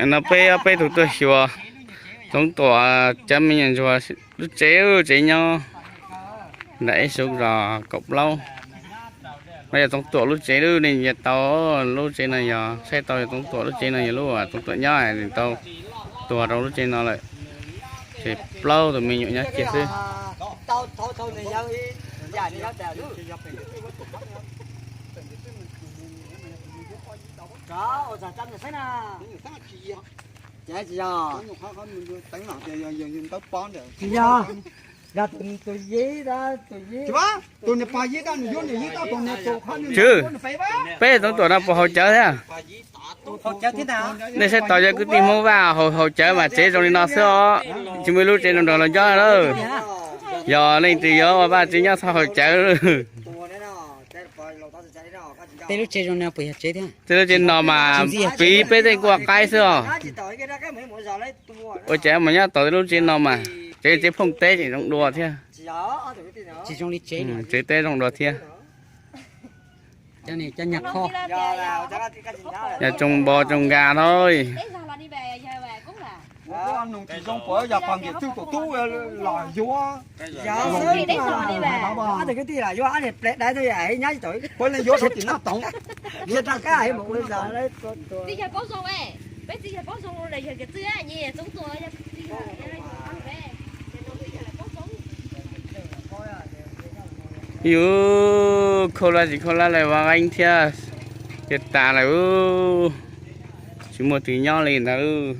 No peb ob peb tug tuaj xyuas Txoov Tuam cov me nyuam ntsuag lub tsev, tsev nyob nram Eb Sub zos kaum plaub. No yog Txoov Tuam lub tsev, nej nyias tau, lub tsev no yog saib tau yog Txoov Tuam lub tsev no yog lub Txoov Tuam nyob, nws tau tuag rau lub tsev no lawm. Ces plaub tus me nyuam nyob kiag xwb. Tsis yog, yog tus, tus yib, tus yib, Tswv, peb Txoov Tuam no puas haus cawv thiab? Nej saib tau cov kwv tij Hmoob Vaj haus, haus cawv mas tsev zoo li no xwb os. Tsis muaj ib lub tsev zoo nrog lawv nyob lawm. Yog leej twg yuav ua vaj tsev nyob txhob haus cawv. Tej lub tsev zoo no puas yog tsev thiab? Tej lub tsev no mas piv peb tej nkuaj qaib xwb os. Ua cas mus nyob tau tej lub tsev no mas, tsev, tsev phooj teb tseem zoo dua thiab. Tsis zoo li tsev, tsev teb zoo dua thiab. Cov nyuag qho, yog tsoos npos tsoos nkag no. Yus khau laj tsis khau laj lawm, vaj eeb thiab, ces tas lawm, tsis muaj twg nyob li ntawd.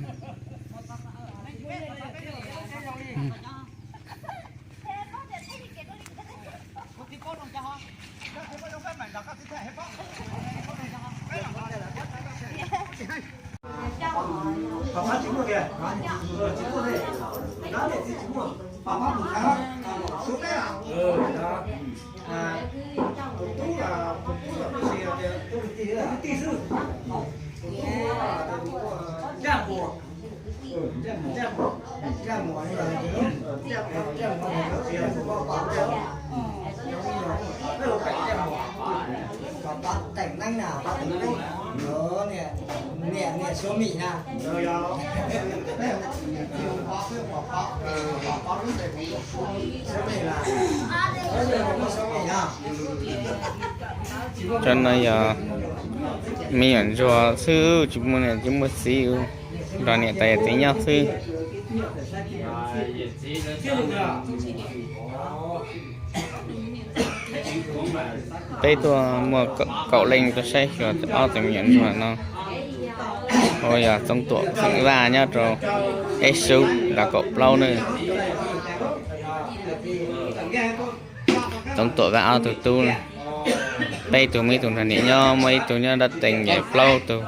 Cov no yog me nyuam ntsuag xwb, tsis muaj niam tsis muaj txiv, nrog niam tais yawm txiv nyob xwb. Peb tuaj muaj kaum leej tuaj saib xyuas ob tug me nyuam ntsuag no, uas yog Txoov Tuam xeem Vaj nyob rau Eb Sub zos kaum plaub na. Txoov Tuam Vaj ob tug tub, peb tug muaj ib tug nrog niam nyob, muaj ib tug nyob dab tees, ces plaub tug.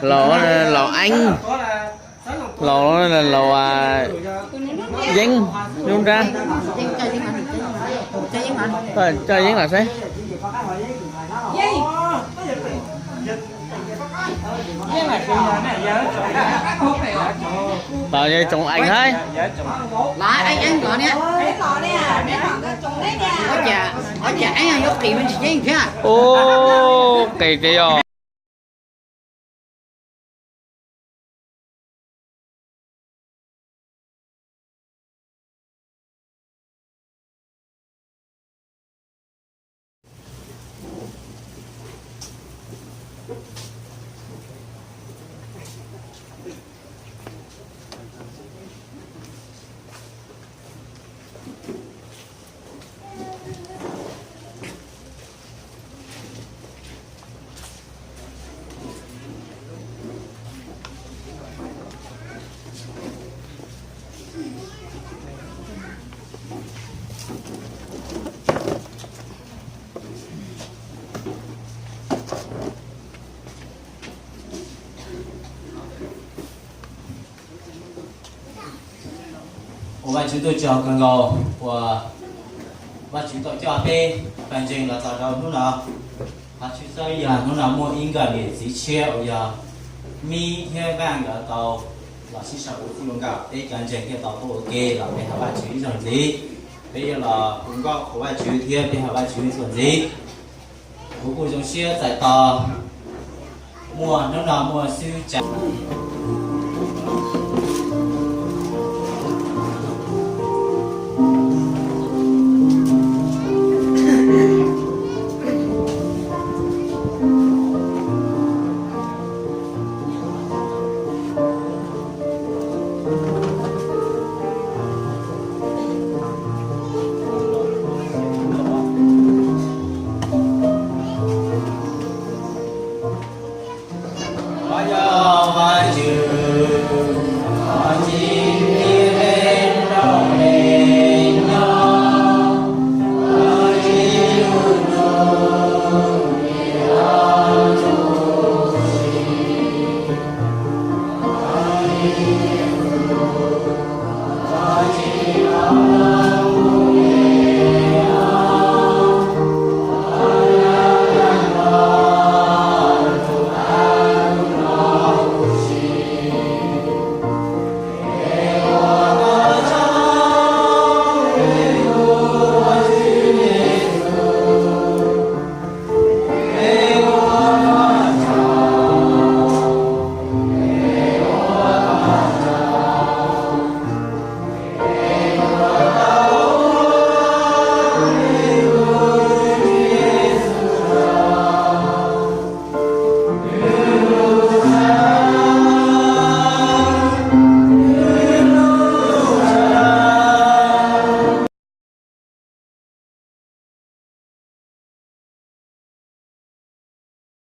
Laus, laus Eeb, laus, laus Yeeb, Yeeb Nrab, coj Yeeb los saib. Los yog tsoom ees thiab. Ub, qis ces yog. Ua Vajtswv tuaj tsaug kawg nkaus uas Vajtswv tau coj peb pawg ntseeg los txog rau hnub no. Qhov tshwj xeeb yog hnub no muaj ib nkawm niam txiv tshiab uas yog Mib thiab Vaj nkawd tau los sib sau ua txij ua nkawm, peb cov ntseeg thiaj tau tuaj ua ke los pe hawm Vajtswv ib zaug ntxiv. Peb yuav los hu nkauj qhuas Vajtswv thiab pe hawm Vajtswv txuas ntxiv. Kuv kuj zoo siab txais tos muaj hnub no muaj xwb tsa